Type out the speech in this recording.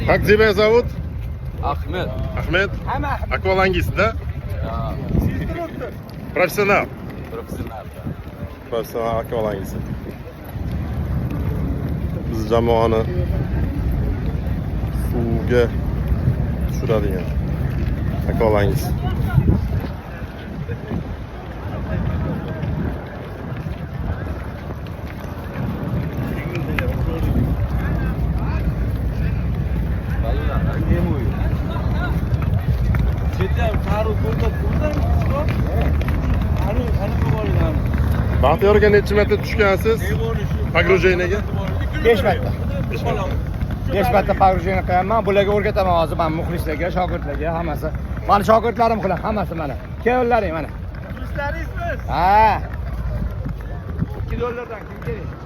Как тебя зовут? Ахмед. Ахмед? Аквалангист, да? Профессионал. Профессионал. Professional akvalangist. Biz jamoani suvga tushiradigan akvalangist. Baxtiyor aka, necha marta tushgansiz погружение ga? 5 marta. 5 marta погружение qilyapman. Bularga o'rgataman hozir man muxlislarga, shogirdlarga hammasi. Mani shogirdlarim qilar hammasi mana. Kelinlaring mana. Muxlislaringizmi? Ha. 2 dollardan kim kerak?